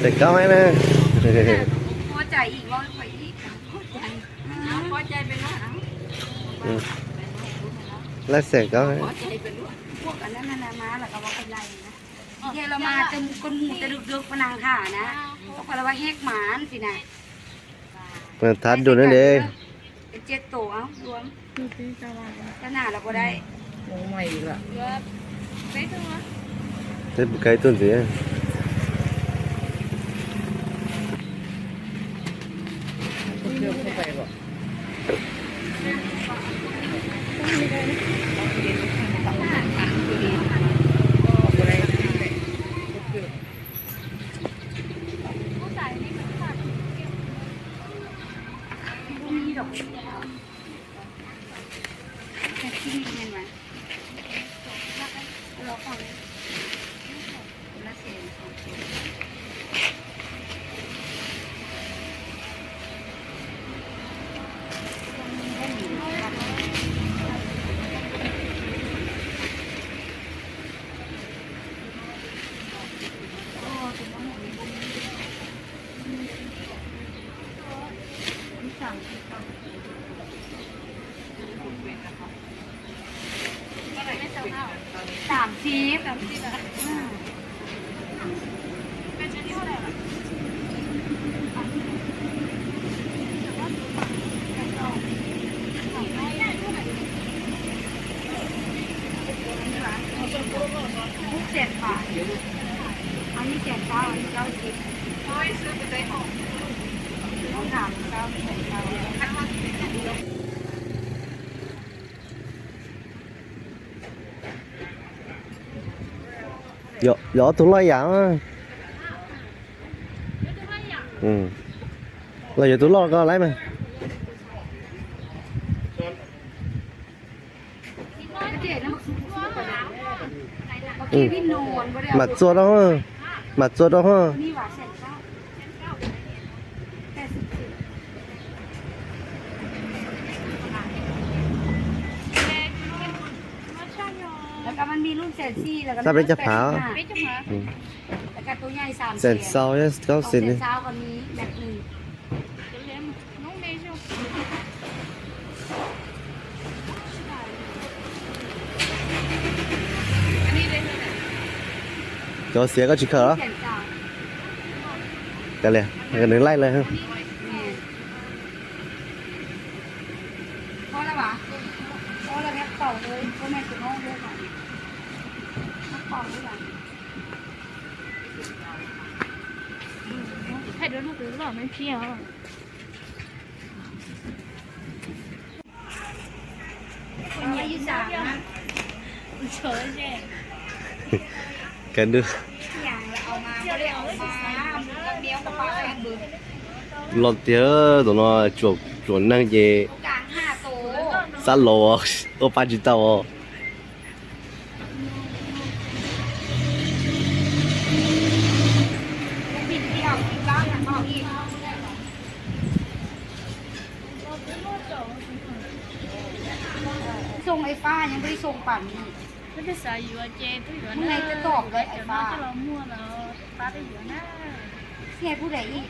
Xeem Kaub heev na. Pov cai ib, pov cai, pov cai pes luaj. Lawv xeem Kaub, pov cai pes luaj, pov cai pes luaj. Tias los mas tej koj mus tej dub dub pab nag ha na, koj los vaj hej mas si na. Thab dua na de. Tsiab tus, tsiab nas los puas dai? Teb puas kaiv tuaj ntxiv? สามสิบ แสนกว่า อันนี้แสนเก้า อันนี้เก้าสิบ ต้องถามเก้า แสนเก้า Yog ob tug loj yam. Los yuav tus loj ko lawm mas. Mam txua rau, mam txua rau ho. Xab peb caj phav. Xees xau, kaub xees. Cov xiav koj tsis khaws los? Kav liam, nws laij lawm. Los tiag, tus no tsuam neeg ces xab laus ua pa tsis tau. Xoo ib fab yeej pib xoo pam li. Hnub no twb tsom lawm ib fab. Xia pub daim ib.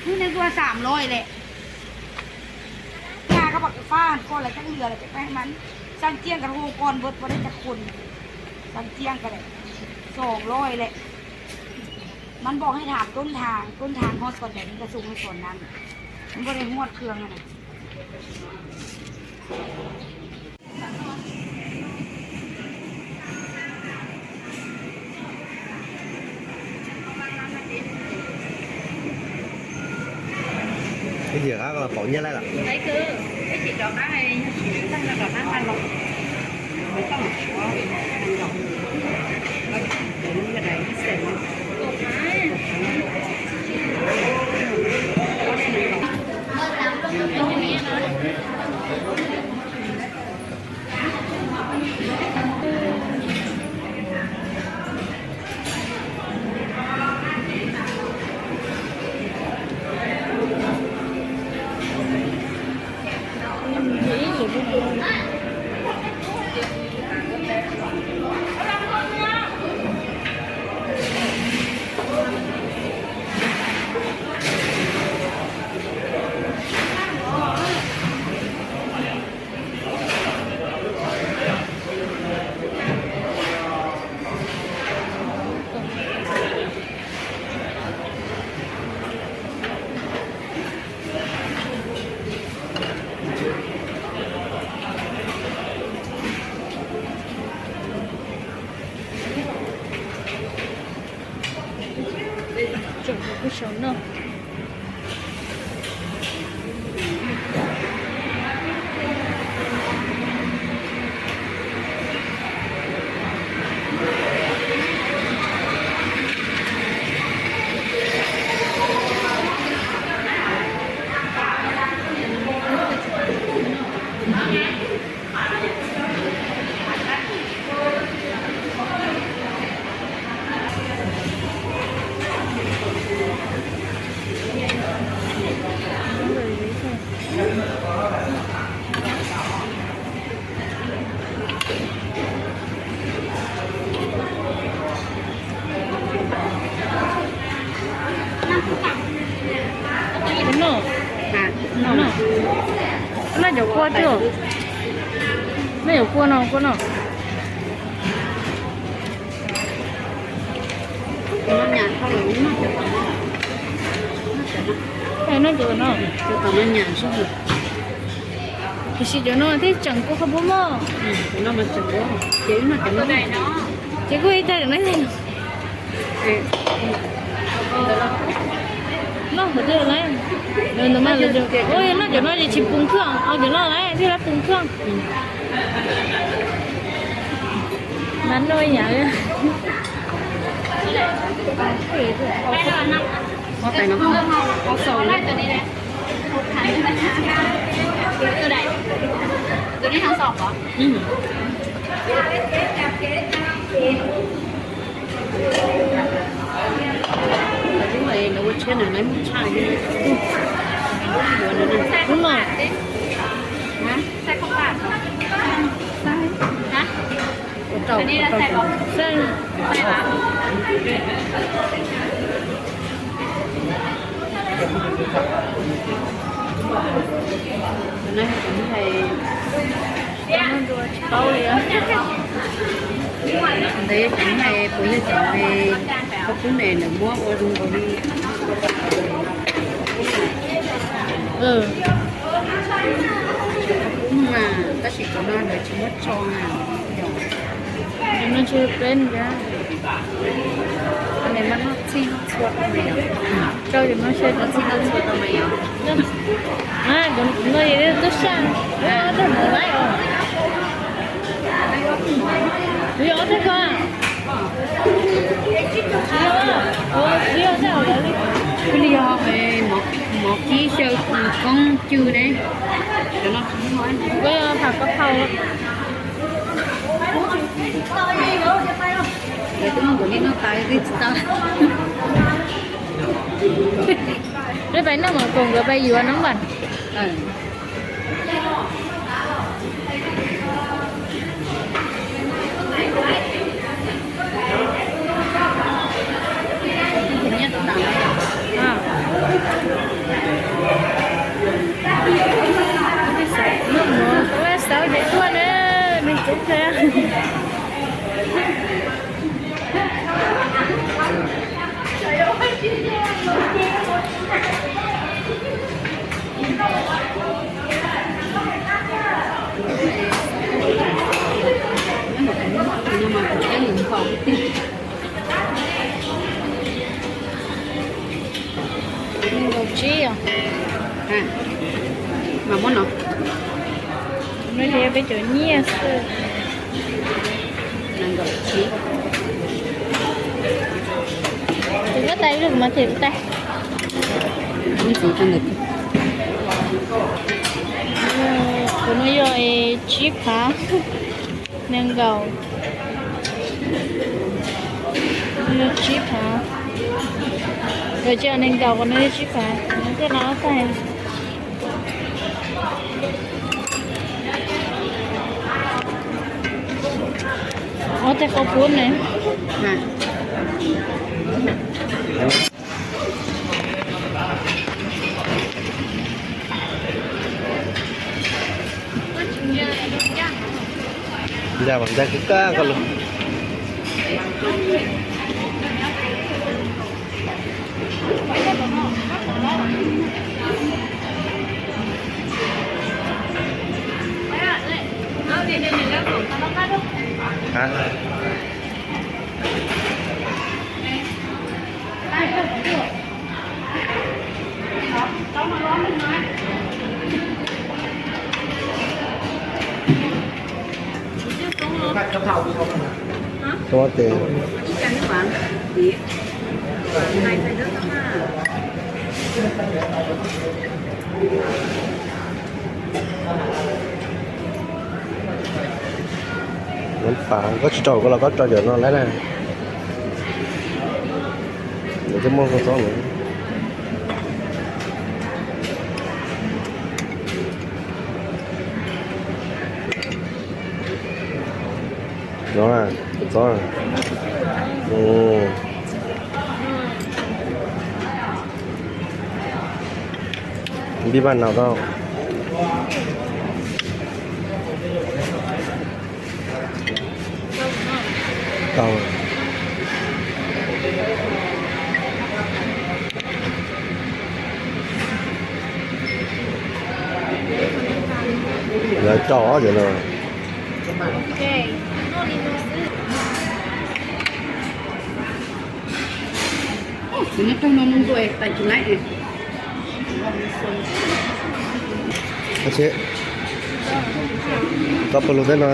Hnub no tuaj sam los lawm. Nyaj koj pom kwv fab koj lawv coj lwm lawm ces peb mas xyaa ciaj koj hu koj npawb poj dej cov khun. Xyaa ciaj koj lawm, xoom loj lawm. Mas npoj hais tham tub thaag, tub thaag ho txom nyem koj xoo hais txom nam, npoj dej huaj khw na. Ib yam qab los pom nyiaj laij lawm. Tseem kuj sau noj. Cov kua no, kua no. Noj cov no. Tiam sis cov no thiaj tseem kua qhov pub mog. Ces kuj ib tag cov no. Noj qhov twg lawm? Ua yog noj cov no ces tsis pum khwj, cov no lawm thiaj li pum khwj. Mas noj ib yam li. Hnub no, Ntev, kuv hais puas yog cov qhaub poob ne, lawv muab ua zoo nkaus li qhaub poob mas, tab sis cov no lawv tsis muab tso na. Cov no tsis peb na. Rau cov no, txhij noj txhua rau mas yog. Cov no yog tub saj, ob tug no laib os. Kuv yog ob tug ko. Kuv li yog mov kib xyaw koob cw ne. Cov no kuv yog tham koj phau. Nkawd twb muab kuv li noj tas twb tsis tau. Peb pais noj mov koom nkawd pais yuav no mas. Xauv ces tuaj na, nws coob thiab. Nees nkaum tsib os. Mas muab no. No ces yog peb cov nyiaj xwb. Nees nkaum tsib. Kuv muab tais ib lub kuv mam them kuv tais. Kuv no yog tsib phav. Nees nkaum. Yog tsib phav. Yog tsis yog nees nkaum, kuv no yog tsib phav, kuv no thiaj no ob tais. Ob tais qau pub ne. Ncaj mas ncaj kawg kawg koj lus. Hả? Xóa tes. Nov pas koj tsis rau koj los koj rau cov no lawm na. Nws twb muaj koj txob lawm. No, koj txob. Npib paj no tau. Tau. Lawv rau ob tias no. Koj pw lug teb no.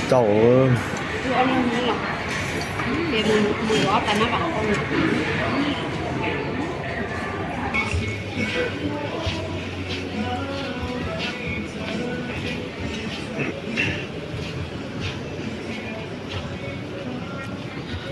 Tau.